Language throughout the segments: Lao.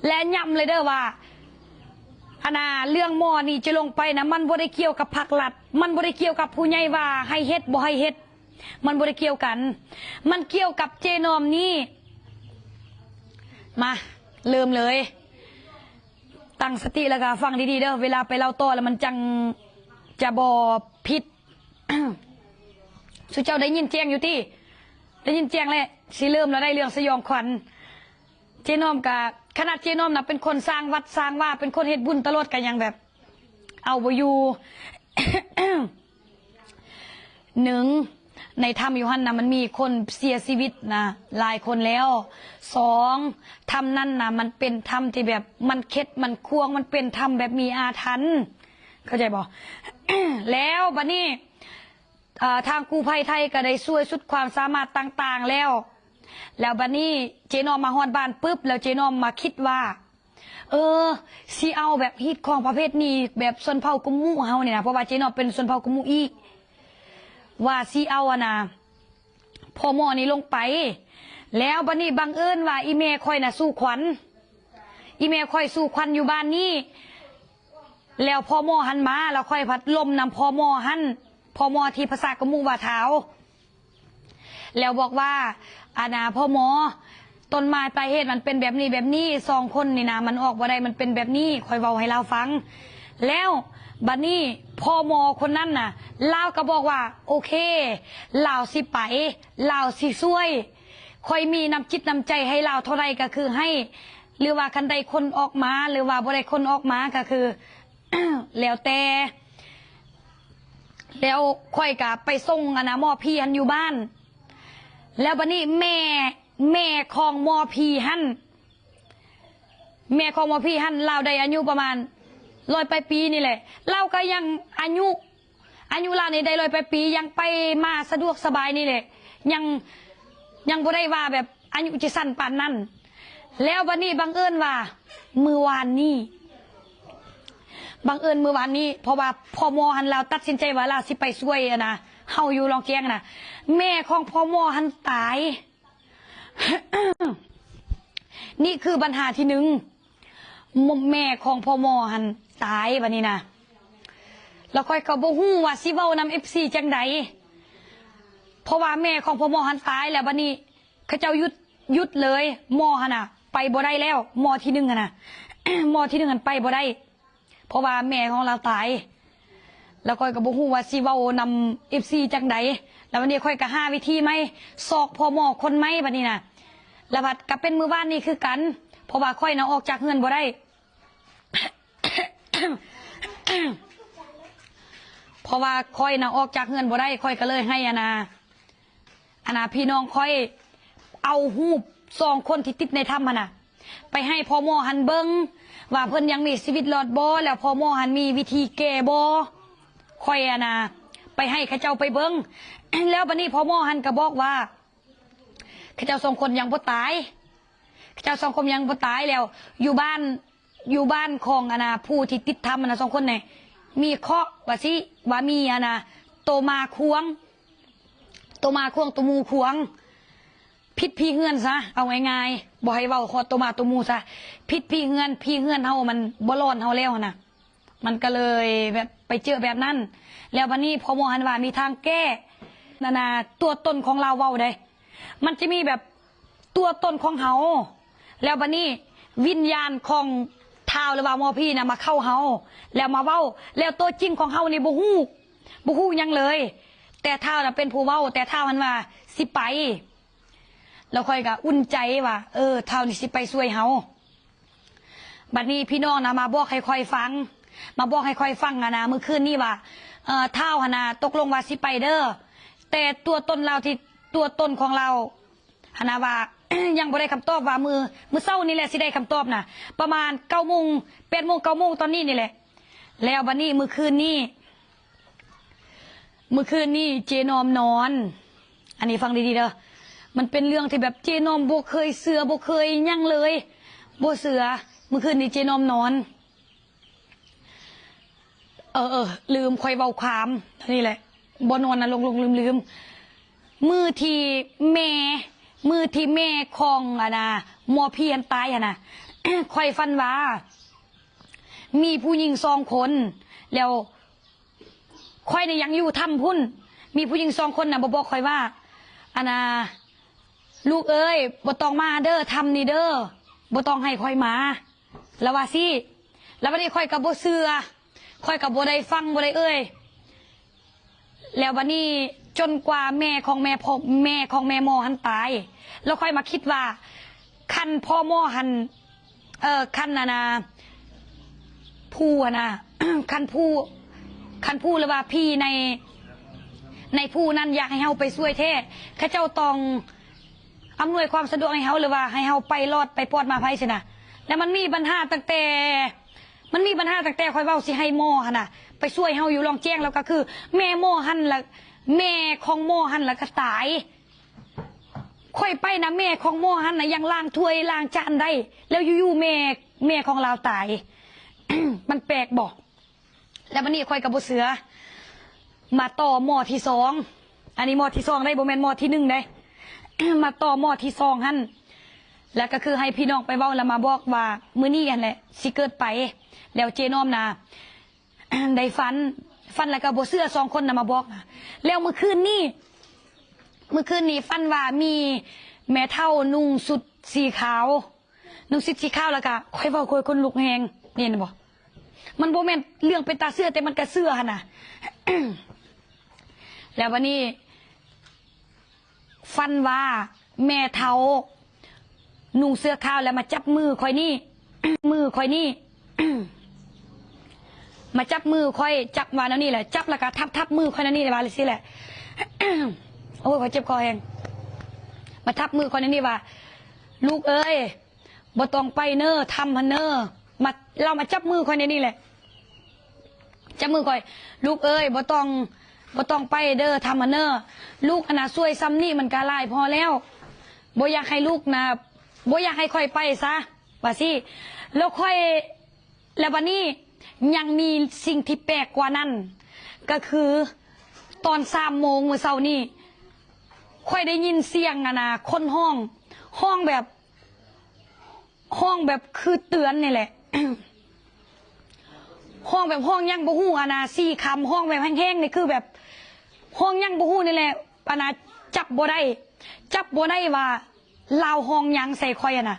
ແລະ ຢ້ຳເລີຍເດີ້ວ່າ ອັນນ່າ ເລື່ອງໝໍນີ້ຈະລົງໄປນະ ມັນບໍ່ໄດ້ກ່ຽວກັບພາກລັດ, ມັນບໍ່ໄດ້ກ່ຽວກັບຜູ້ໃຫຍ່ວ່າໃຫ້ເຮັດບໍ່ໃຫ້ເຮັດ, ມັນບໍ່ໄດ້ກ່ຽວກັນ, ມັນກ່ຽວກັບເຈນ້ອມນີ້. ມາ ເລີ່ມເລີຍ. ຕັ້ງສະຕິແລ້ວກໍຟັງດີໆເດີ້ ເວລາໄປເລົ່າຕໍ່ແລ້ວມັນຈັ່ງຈະບໍ່ຜິດ. ສຸເຈົ້າໄດ້ຍິນແຈ້ງຢູ່ຕິ? ໄດ້ຍິນແຈ້ງແຫຼະ ຊິເລີ່ມແລ້ວ ໄດ້ເລື່ອງສະຫຍອງຂວັນ. ເຈນ້ອມກະ ຂະໜາດເຈນ້ອມນະເປັນຄົນສ້າງວັດສ້າງວາ ເປັນຄົນເຮັດບຸນຕະຫຼອດ ກະຍັງແບບເອົາບໍ່ຢູ່. ໜຶ່ງ ໃນຖ້ຳຢູ່ຫັ້ນນະ ມັນມີຄົນເສຍຊີວິດນະຫຼາຍຄົນແລ້ວ. ສອງ ຖ້ຳນັ້ນນະ ມັນເປັນຖ້ຳທີ່ແບບ ມັນເຂັດ ມັນຂວາງ ມັນເປັນຖ້ຳແບບມີອາຖັນ ເຂົ້າໃຈບໍ່? ແລ້ວບາດນີ້ ເອີ ທາງກູ້ໄພໄທກໍໄດ້ຊ່ວຍສຸດຄວາມສາມາດຕ່າງໆແລ້ວ. ແລ້ວບາດນີ້ເຈນ້ອມມາຮອດບ້ານປຶບ ແລ້ວເຈນ້ອມມາຄິດວ່າ ເອີ ຊິເອົາແບບຮີດຄອງປະເພດນີ້ ແບບຊົນເຜົ່າກຸ່ມໝູ່ເຮົານີ້ນະ ເພາະວ່າເຈນ້ອມເປັນຊົນເຜົ່າກຸ່ມໝູ່ອີກ ວ່າຊິເອົາ ອັນນ່າ ພໍ່ໝໍນີ້ລົງໄປ. ແລ້ວບາດນີ້ບັງເອີນວ່າອີ່ແມ່ຂ້ອຍນະສູ່ຂວັນ, ອີ່ແມ່ຂ້ອຍສູ່ຂວັນຢູ່ບ້ານນີ້. ແລ້ວພໍ່ໝໍຫັ້ນມາ ແລ້ວຂ້ອຍພັດລົມນຳພໍ່ໝໍຫັ້ນ, ພໍ່ໝໍທີ່ພາສາກະໝູວ່າທ້າວ. ແລ້ວບອກວ່າ ອັນນ່າ ພໍ່ໝໍ ຕົ້ນມາຍປາຍເຫດມັນເປັນແບບນີ້ແບບນີ້, ສອງຄົນນີ້ນະ ມັນອອກບໍ່ໄດ້ ມັນເປັນແບບນີ້, ຂ້ອຍເວົ້າໃຫ້ລາວຟັງ. ແລ້ວບາດນີ້ພໍ່ໝໍຄົນນັ້ນນະ ລາວກໍບອກວ່າ ໂອເຄ ລາວຊິໄປ, ລາວຊິຊ່ວຍ, ຂ້ອຍມີນ້ຳຈິດນ້ຳໃຈໃຫ້ລາວເທົ່າໃດກໍຄືໃຫ້ ຫຼືວ່າຄັນໄດ້ຄົນອອກມາ ຫຼືວ່າບໍ່ໄດ້ຄົນອອກມາກໍຄື ແລ້ວແຕ່. ແລ້ວຂ້ອຍກະໄປສົ່ງ ອັນນ່າ ໝໍຜີຫັ້ນຢູ່ບ້ານ. ແລ້ວບາດນີ້ແມ່ ແມ່ຂອງໝໍຜີຫັ້ນ ແມ່ຂອງໝໍຜີຫັ້ນ ລາວໄດ້ອາຍຸປະມານຮ້ອຍປາຍປີນີ້ແຫຼະ, ລາວກໍຍັງອາຍຸ ອາຍຸລາວນີ້ໄດ້ຮ້ອຍປາຍປີ ຍັງໄປມາສະດວກສະບາຍນີ້ແຫຼະ, ຍັງ ຍັງບໍ່ໄດ້ວ່າແບບອາຍຸຈະສັ້ນປານນັ້ນ. ແລ້ວບາດນີ້ບັງເອີນວ່າມື້ວານນີ້ ບັງເອີນມື້ວານນີ້ ເພາະວ່າພໍ່ໝໍຫັ້ນລາວຕັດສິນໃຈວ່າລາວຊິໄປຊ່ວຍ ອັນນ່າ ເຮົາຢູ່ລອງແຈ້ງນະ, ແມ່ຂອງພໍ່ໝໍຫັ້ນຕາຍ. ນີ້ຄືບັນຫາທີໜຶ່ງ ແມ່ຂອງພໍ່ໝໍຫັ້ນຕາຍບາດນີ້ນະ. ແລ້ວຂ້ອຍກໍບໍ່ຮູ້ວ່າຊິເວົ້ານຳເອັຟຊີຈັ່ງໃດ ເພາະວ່າແມ່ຂອງພໍ່ໝໍຫັ້ນຕາຍແລ້ວ ບາດນີ້ເຂົາເຈົ້າຢຸດ ຢຸດເລີຍ. ໝໍຫັ້ນນະໄປບໍ່ໄດ້ແລ້ວ, ໝໍທີໜຶ່ງຫັ້ນນະ ໝໍທີໜຶ່ງຫັ້ນໄປບໍ່ໄດ້ ເພາະວ່າແມ່ຂອງລາວຕາຍ. ແລ້ວຂ້ອຍກໍບໍ່ຮູ້ວ່າຊິເວົ້ານຳເອັຟຊີຈັ່ງໃດ. ແລ້ວບາດນີ້ຂ້ອຍກໍຫາວິທີໃໝ່ ຊອກພໍ່ໝໍຄົນໃໝ່ບາດນີ້ນະ. ແລ້ວບັດກໍເປັນມື້ວານນີ້ຄືກັນ ເພາະວ່າຂ້ອຍນະອອກຈາກເຮືອນບໍ່ໄດ້ ເພາະວ່າຂ້ອຍນະອອກຈາກເຮືອນບໍ່ໄດ້ ຂ້ອຍກໍເລີຍໃຫ້ ອັນນ່າ ອັນນ່າ ພີ່ນ້ອງຂ້ອຍເອົາຮູບສອງຄົນທີ່ຕິດໃນຖ້ຳຫັ້ນນະ ໄປໃຫ້ພໍ່ໝໍຫັ້ນເບິ່ງວ່າເພິ່ນຍັງມີຊີວິດລອດບໍ່ ແລ້ວພໍ່ໝໍຫັ້ນມີວິທີແກ້ບໍ່. ຂ້ອຍ ອັນນ່າ ໄປໃຫ້ເຂົາເຈົ້າໄປເບິ່ງ ແລ້ວບາດນີ້ພໍ່ໝໍຫັ້ນກໍບອກວ່າ ເຂົາເຈົ້າສອງຄົນຍັງບໍ່ຕາຍ, ເຂົາເຈົ້າສອງຄົນຍັງບໍ່ຕາຍ. ແລ້ວຢູ່ບ້ານ ຢູ່ບ້ານຂອງ ອັນນ່າ ຜູ້ທີ່ຕິດຖ້ຳຫັ້ນນະ ສອງຄົນນີ້ ມີເຄາະວ່າຊິ ວ່າມີ ອັນນ່າ ໂຕໝາຂວາງ ໂຕໝາຂວາງ ໂຕໝູຂວາງ ພິດຜີເຮືອນຊະ ເອົາງ່າຍໆ ບໍ່ໃຫ້ເວົ້າຮອດໂຕໝາໂຕໝູຊະ ພິດຜີເຮືອນ ຜີເຮືອນເຮົາມັນບໍ່ຫຼອນເຮົາແລ້ວຫັ້ນນະ. ມັນກໍເລີຍແບບໄປເຈີແບບນັ້ນ. ແລ້ວບາດນີ້ພໍ່ໝໍຫັ້ນວ່າມີທາງແກ້ ອັນນ່າ ຕົວຕົນຂອງລາວເວົ້າເດ້ ມັນຈະມີແບບຕົວຕົນຂອງເຮົາ ແລ້ວບາດນີ້ວິນຍານຂອງທ້າວ ຫຼືວ່າໝໍຜີນະມາເຂົ້າເຮົາ ແລ້ວມາເວົ້າ ແລ້ວຕົວຈິງຂອງເຮົານີ້ບໍ່ຮູ້ ບໍ່ຮູ້ຫຍັງເລີຍ ແຕ່ທ້າວນະເປັນຜູ້ເວົ້າ ແຕ່ທ້າວຫັ້ນວ່າຊິໄປ. ແລ້ວຂ້ອຍກໍອຸ່ນໃຈວ່າ ເອີ ທ້າວນີ້ຊິໄປຊ່ວຍເຮົາ. ບັດນີ້ພີ່ນ້ອງນະມາບອກໃຫ້ຂ້ອຍຟັງ ມາບອກໃຫ້ຂ້ອຍຟັງ ອັນນ່າ ມື້ຄືນນີ້ວ່າ ເອີ ທ້າວຫັ້ນນະຕົກລົງວ່າຊິໄປເດີ້ ແຕ່ຕົວຕົນລາວທີ່ ຕົວຕົນຂອງລາວຫັ້ນນະວ່າ ຍັງບໍ່ໄດ້ຄຳຕອບວ່າມື້ ມື້ເຊົ້ານີ້ແຫຼະຊິໄດ້ຄຳຕອບນະ ປະມານເກົ້າໂມງ ແປດໂມງ ເກົ້າໂມງຕອນນີ້ນີ້ແຫຼະ. ແລ້ວບັດນີ້ມື້ຄືນນີ້ ມື້ຄືນນີ້ເຈນ້ອມນອນ ອັນນີ້ຟັງດີໆເດີ້ ມັນເປັນເລື່ອງທີ່ແບບເຈນ້ອມບໍ່ເຄີຍເຊື່ອ ບໍ່ເຄີຍຫຍັງເລີຍ ບໍ່ເຊື່ອ. ມື້ຄືນນີ້ເຈນ້ອມນອນ ເອີໆ ລືມ ຂ້ອຍເວົ້າຄວາມນີ້ແຫຼະ ບໍ່ນອນນະ ຫຼົງໆລືມໆ. ມື້ທີ່ແມ່ ມື້ທີ່ແມ່ຂອງ ອັນນ່າ ໝໍຜີຫັ້ນຕາຍຫັ້ນນະ ຂ້ອຍຝັນວ່າມີຜູ້ຍິງສອງຄົນ ແລ້ວຂ້ອຍນີ້ຍັງຢູ່ຖ້ຳພຸ້ນ ມີຜູ້ຍິງສອງຄົນນະມາບອກຂ້ອຍວ່າ ອັນນ່າ ລູກເອີຍ ບໍ່ຕ້ອງມາເດີ ຖ້ຳນີ້ເດີ ບໍ່ຕ້ອງໃຫ້ຂ້ອຍມາ ລາວວ່າຊີ້ ແລ້ວບັດນີ້ຂ້ອຍກໍບໍ່ເຊື່ອ ຂ້ອຍກໍບໍ່ໄດ້ຟັງ ບໍ່ໄດ້ເອີຍ ແລ້ວບັດນີ້ຈົນກວ່າແມ່ຂອງແມ່ພໍ່ ແມ່ຂອງແມ່ໝໍຫັ້ນຕາຍ ແລ້ວຂ້ອຍມາຄິດວ່າ ຄັນພໍ່ໝໍຫັ້ນ ເອີ ຄັນ ອັນນ່າ ຜູ້ຫັ້ນນະ ຄັນຜູ້ ຄັນຜູ້ ຫຼືວ່າຜີໃນ ໃນຜູ້ນັ້ນຢາກໃຫ້ເຮົາໄປຊ່ວຍແທ້ ເຂົາເຈົ້າຕ້ອງ ອຳນວຍຄວາມສະດວກໃຫ້ເຮົາ ຫຼືວ່າໃຫ້ເຮົາໄປລອດໄປປອດມາໄພຊີ້ນະ ແລ້ວມັນມີບັນຫາຕັ້ງແຕ່ ມັນມີບັນຫາຕັ້ງແຕ່ຂ້ອຍເວົ້າຊິໃຫ້ໝໍຫັ້ນນະ ໄປຊ່ວຍເຮົາຢູ່ລ່ອງແຈ້ງ ແລ້ວກໍຄືແມ່ໝໍຫັ້ນລະ ແມ່ຂອງໝໍຫັ້ນລະກໍຕາຍ ຂ້ອຍໄປນະ ແມ່ຂອງໝໍຫັ້ນນະຍັງລ້າງຖ້ວຍລ້າງຈານໄດ້ ແລ້ວຢູ່ໆແມ່ ແມ່ຂອງລາວຕາຍ ມັນແປກບໍ່? ແລ້ວບັດນີ້ຂ້ອຍກໍບໍ່ເຊື່ອ ມາຕໍ່ໝໍທີສອງ ອັນນີ້ໝໍທີສອງເດ້ ບໍ່ແມ່ນໝໍທີໜຶ່ງເດ້ ມາຕໍ່ໝໍທີສອງຫັ້ນ ແລ້ວກໍຄືໃຫ້ພີ່ນ້ອງໄປເວົ້າ ແລ້ວມາບອກວ່າມື້ນີ້ຫັ້ນແຫຼະຊິເກີດໄປ ແລ້ວເຈ້ນ້ອມນະ ໄດ້ຝັນ ຝັນແລ້ວກໍບໍ່ເຊື່ອ ສອງຄົນນະມາບອກນະ ແລ້ວມື້ຄືນນີ້ ມື້ຄືນນີ້ຝັນວ່າມີແມ່ເຖົ້ານຸ່ງຊຸດສີຂາວ ນຸ່ງຊຸດສີຂາວ ແລ້ວກະຂ້ອຍເວົ້າຂ້ອຍຂົນລຸກແຮງ ເຫັນບໍ່? ມັນບໍ່ແມ່ນເລື່ອງເປັນຕາເຊື່ອ ແຕ່ມັນກະເຊື່ອຫັ້ນນະ ແລ້ວບັດນີ້ ຝັນວ່າແມ່ເຖົ້ານຸ່ງເສື້ອຂາວ ແລ້ວມາຈັບມືຂ້ອຍນີ້ ມືຂ້ອຍນີ້ ມາຈັບມືຂ້ອຍ ຈັບວ່າແນວນີ້ແຫຼະ ຈັບແລ້ວກະທັບໆມືຂ້ອຍແນວນີ້ ວ່າຈັ່ງຊີ້ແຫຼະ ໂອ້ຍ ຂ້ອຍເຈັບຄໍແຮງ ມາທັບມືຂ້ອຍແນວນີ້ວ່າ ລູກເອີຍ ບໍ່ຕ້ອງໄປເນີ ຖ້ຳຫັ້ນເນີ ມາ ລາວມາຈັບມືຂ້ອຍໃນນີ້ແຫຼະ ຈັບມືຂ້ອຍ ລູກເອີຍ ບໍ່ຕ້ອງ ບໍ່ຕ້ອງໄປເດີ ຖ້ຳຫັ້ນເນີ ລູກຫັ້ນນະຊ່ວຍຊ່ຳນີ້ມັນກະຫຼາຍພໍແລ້ວ ບໍ່ຢາກໃຫ້ລູກນະ ບໍ່ຢາກໃຫ້ຂ້ອຍໄປຊະ ວ່າຊີ້ ແລ້ວຂ້ອຍ ແລ້ວບັດນີ້ຍັງມີສິ່ງທີ່ແປກກວ່ານັ້ນ ກະຄືຕອນສາມໂມງມື້ເຊົ້ານີ້ ຂ້ອຍໄດ້ຍິນສຽງ ອັນນະ ຄົນຮ້ອງ ຮ້ອງແບບ ຮ້ອງແບບຄືເຕືອນນີ້ແຫຼະ ຮ້ອງແບບຮ້ອງຫຍັງບໍ່ຮູ້ ອັນນະ ສີ່ຄຳ ຮ້ອງແບບແຮງໆ ນີ້ ຄືແບບຮ້ອງຫຍັງບໍ່ຮູ້ນີ້ແຫຼະ ອັນນະ ຈັບບໍ່ໄດ້ ຈັບບໍ່ໄດ້ວ່າລາວຮ້ອງຫຍັງໃສ່ຂ້ອຍຫັ້ນນະ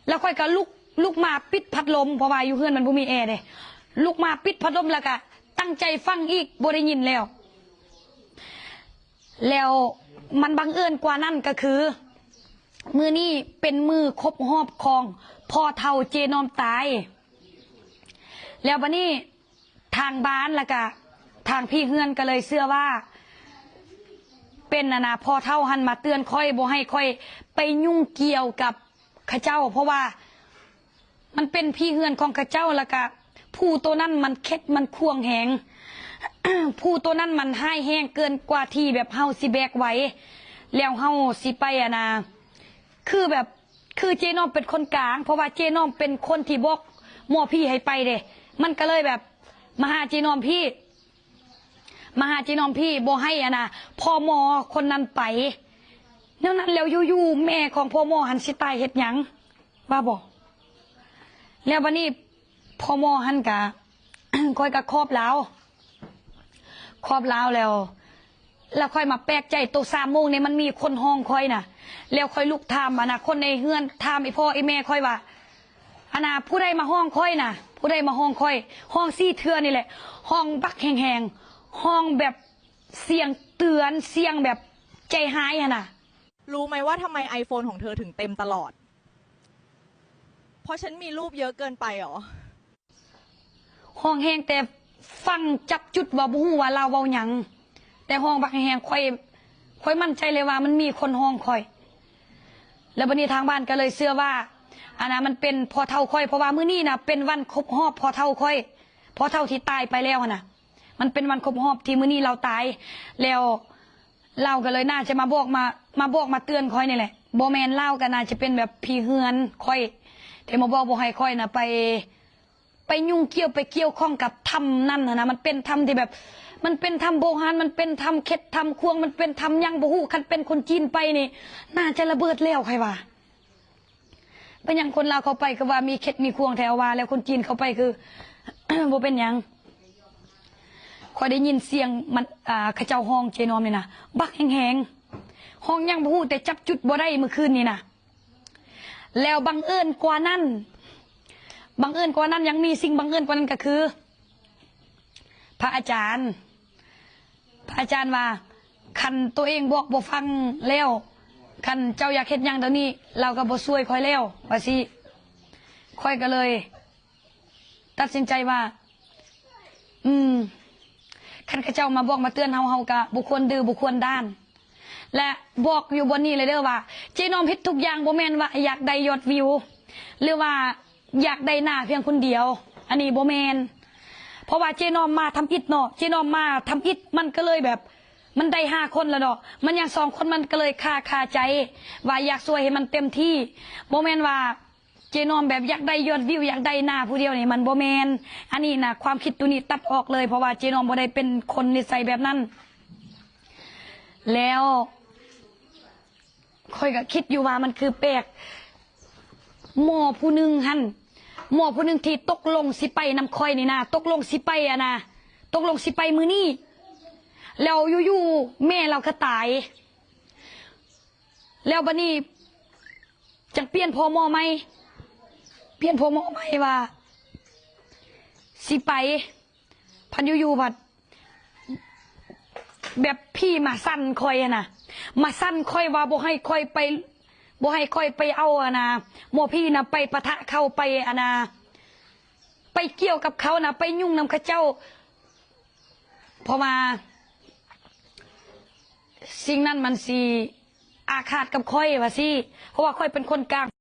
ແລ້ວຂ້ອຍກໍລຸກ ລຸກມາປິດພັດລົມ ເພາະວ່າຢູ່ເຮືອນມັນບໍ່ມີແອເດ້ ລຸກມາປິດພັດລົມ ແລ້ວກໍຕັ້ງໃຈຟັງອີກ ບໍ່ໄດ້ຍິນແລ້ວ. ແລ້ວມັນບັງເອີນກວ່ານັ້ນກໍຄື ມື້ນີ້ເປັນມື້ຄົບຮອບຂອງພໍ່ເຖົ້າເຈ້ນ້ອມຕາຍ ແລ້ວບາດນີ້ທາງບ້ານ ແລ້ວກະທາງພີ່ເຮືອນກໍເລີຍເຊື່ອວ່າ ເປັນ ອັນນະ ພໍ່ເຖົ້າຫັ້ນມາເຕືອນຂ້ອຍ ບໍ່ໃຫ້ຂ້ອຍໄປຫຍຸ້ງກ່ຽວກັບເຂົາເຈົ້າ ເພາະວ່າ ມັນເປັນຜີເຮືອນຂອງເຂົາເຈົ້າ ແລ້ວກະຜູໂຕນັ້ນມັນເຂັດ ມັນຂວງແຮງ ຜູໂຕນັ້ນມັນຮ້າຍແຮງເກີນກວ່າທີ່ແບບເຮົາຊິແບກໄຫວ ແລ້ວເຮົາຊິໄປ ອັນນະ ຄືແບບ ຄືເຈ້ນ້ອມເປັນຄົນກາງ ເພາະວ່າເຈ້ນ້ອມເປັນຄົນທີ່ບອກໝໍຜີໃຫ້ໄປເດ້ ມັນກະເລີຍແບບມາຫາເຈ້ນ້ອມພີ້ ມາຫາເຈ້ນ້ອມພີ້ ບໍ່ໃຫ້ ອັນນະ ພໍ່ໝໍຄົນນັ້ນໄປ ແນວນັ້ນແລ້ວຢູ່ໆແມ່ຂອງພໍ່ໝໍຫັ້ນຊິຕາຍເຮັດຫຍັງ? ວ່າບໍ່ ແລ້ວບາດນີ້ພໍ່ໝໍຫັ້ນກະ ຂ້ອຍກະຂອບລາວ ຂອບລາວແລ້ວ ແລ້ວຂ້ອຍມາແປກໃຈໂຕສາມໂມງນີ້ມັນມີຄົນຮ້ອງຂ້ອຍນະ ແລ້ວຂ້ອຍລຸກຖາມ ອັນນະ ຄົນໃນເຮືອນ ຖາມອີ່ພໍ່ອີ່ແມ່ຂ້ອຍວ່າ ອັນນະ ຜູ້ໃດມາຮ້ອງຂ້ອຍນະ ຜູ້ໃດມາຮ້ອງຂ້ອຍ ຮ້ອງສີ່ເທື່ອນີ້ແຫຼະ ຮ້ອງບັກແຮງໆ ຮ້ອງແບບສຽງເຕືອນ ສຽງແບບໃຈຮ້າຍຫັ້ນນະ. รู้ไหมว่าทำไมไอโฟนของเธอถึงเต็มตลอด เพราะฉันมีรูปเยอะเกินไปหรอ ຮ້องแฮงแต่ฟังจับจุดว่าบ่ฮู้ว่าลาวเว้าหยัง แต่ร้องบักแฮง ข้อย ข้อยมั่นใจเลยว่ามันมีคนร้องข้อย แล้วบัดนี้ทางบ้านก็เลยเชื่อว่า อันนั้นมันเป็นพ่อเฒ่าข้อย เพราะว่ามื้อนี้นะเป็นวันครบรอบพ่อเฒ่าข้อย พ่อเฒ่าที่ตายไปแล้วหั้นนะ มันเป็นวันครบรอบที่มื้อนี้ลาวตาย แล้วลาวก็เลยน่าจะมาบอกมา มาบอกมาเตือนข้อยนี่แหละ บ่แม่นลาวก็น่าจะเป็นแบบผีเฮือนข้อย ที่มาบอกบ่ให้ข้อยนะไป ໄປຫຍຸ້ງກ່ຽວ ໄປກ່ຽວຂ້ອງກັບຖ້ຳນັ້ນຫັ້ນນະ. ມັນເປັນຖ້ຳທີ່ແບບ ມັນເປັນຖ້ຳໂບຮານ ມັນເປັນຖ້ຳເຂັດ ຖ້ຳຂວາງ ມັນເປັນຖ້ຳຫຍັງບໍ່ຮູ້. ຄັນເປັນຄົນຈີນໄປນີ້ ໜ້າຈະລະເບີດແລ້ວ ຂ້ອຍວ່າ. ເປັນຫຍັງຄົນລາວເຂົ້າໄປຄືວ່າມີເຂັດມີຂວາງແທ້ ວ່າແລ້ວຄົນຈີນເຂົ້າໄປຄື ບໍ່ເປັນຫຍັງ. ຂ້ອຍໄດ້ຍິນສຽງມັນ ອ່າ ເຂົາເຈົ້າຮ້ອງເຈນອມນີ້ນະ ບັກແຮງໆ ຮ້ອງຫຍັງບໍ່ຮູ້ ແຕ່ຈັບຈຸດບໍ່ໄດ້ມື້ຄືນນີ້ນະ. ແລ້ວບັງເອີນກວ່ານັ້ນ ບັງເອີນກວ່ານັ້ນ ຍັງມີສິ່ງບັງເອີນກວ່ານັ້ນ ກໍຄື ພະອາຈານ ພະອາຈານວ່າ ຄັນໂຕເອງບອກບໍ່ຟັງແລ້ວ ຄັນເຈົ້າຢາກເຮັດຫຍັງດຽວນີ້ ລາວກໍບໍ່ຊ່ວຍຂ້ອຍແລ້ວ ວ່າຊີ້. ຂ້ອຍກໍເລີຍຕັດສິນໃຈວ່າ ອືມ ຄັນເຂົາເຈົ້າມາບອກມາເຕືອນເຮົາ ເຮົາກໍບໍ່ຄວນດື້ ບໍ່ຄວນດ້ານ. ແລະ ບອກຢູ່ບ່ອນນີ້ເລີຍເດີວ່າ ເຈນອມເຮັດທຸກຢ່າງ ບໍ່ແມ່ນວ່າຢາກໄດ້ຍອດວິວ ຫຼືວ່າຢາກໄດ້ໜ້າພຽງຄົນດຽວ ອັນນີ້ບໍ່ແມ່ນ. ເພາະວ່າເຈນອມມາທຳອິດເນາະ ເຈນອມມາທຳອິດ ມັນກໍເລີຍແບບ ມັນໄດ້ຫ້າຄົນແລ້ວເນາະ ມັນຍັງສອງຄົນ ມັນກໍເລີຍຄາ ຄາໃຈວ່າຢາກຊ່ວຍໃຫ້ມັນເຕັມທີ່. ບໍ່ແມ່ນວ່າເຈນອມແບບຢາກໄດ້ຍອດວິວ ຢາກໄດ້ໜ້າຜູ້ດຽວນີ້ ມັນບໍ່ແມ່ນ. ອັນນີ້ນະ ຄວາມຄິດໂຕນີ້ຕັດອອກເລີຍ ເພາະວ່າເຈນອມບໍ່ໄດ້ເປັນຄົນນິໄສແບບນັ້ນ. ແລ້ວ ຂ້ອຍກໍຄິດຢູ່ວ່າມັນຄືແປກ ໝໍຜູ້ໜຶ່ງຫັ້ນ ໝໍຜູ້ໜຶ່ງທີ່ຕົກລົງຊິໄປນຳຂ້ອຍນີ້ນະ ຕົກລົງຊິໄປ ອັນນະ ຕົກລົງຊິໄປມື້ນີ້ ແລ້ວຢູ່ໆແມ່ລາວກໍຕາຍ. ແລ້ວບັດນີ້ຈັ່ງປ່ຽນພໍ່ໝໍໃໝ່ ປ່ຽນພໍ່ໝໍໃໝ່ວ່າຊິໄປ ພັດຢູ່ໆພັດ ແບບຜີມາສັ່ນຂ້ອຍຫັ້ນນະ ມາສັ່ນຂ້ອຍວ່າບໍ່ໃຫ້ຂ້ອຍໄປ ບໍ່ໃຫ້ຂ້ອຍໄປເອົາ ອັນນະ ໝໍຜີນະ ໄປປະທະເຂົາ ໄປ ອັນນະ ໄປກ່ຽວກັບເຂົານະ ໄປຫຍຸ້ງນຳເຂົາເຈົ້າ ເພາະວ່າສິ່ງນັ້ນມັນຊິອາຄາດກັບຂ້ອຍວ່າຊີ້ ເພາະວ່າຂ້ອຍເປັນຄົນກາງ.